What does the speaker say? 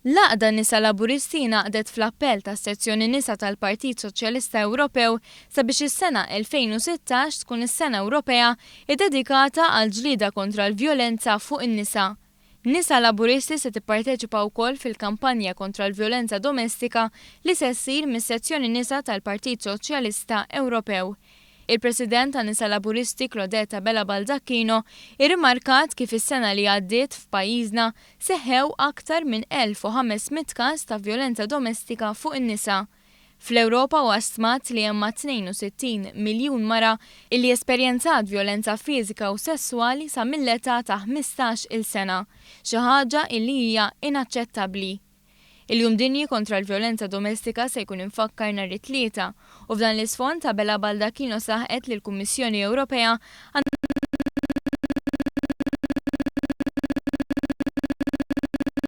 L-Għaqda Nisa Laburisti ngħaqdet fl-appell tas-Sezzjoni Nisa tal-Partit Soċjalista Ewropew sabiex is-sena 2016 tkun is-sena Ewropea iddedikata għall-ġlieda kontra l-vjolenza fuq in-nisa. Nisa Laburisti se tipparteċipa wkoll fil-kampanja kontra l-vjolenza domestika li se ssir mis-Sezzjoni Nisa tal-Partit Soċjalista Ewropew. Il-President ta' Nisa Laburisti Claudette Abela Baldacchino irrimarkat kif is-sena li għaddiet f'pajjiżna seħħew aktar minn 1,500 każ ta' vjolenza domestika fuq in-nisa. Fl-Ewropa huwa stmat li hemm ma' 62 miljun mara illi esperjenzat vjolenza fiżika u sesswali sa mill-età ta' 15-il sena, xi ħaġa illi hija inaċċettabbli. Il-Jum Dinji kontra l-Vjolenza Domestika se jkun imfakkar nhar it-Tlieta u f'dan l-isfond Abela Baldacchino saħqet li l-Kummissjoni Ewropea għandha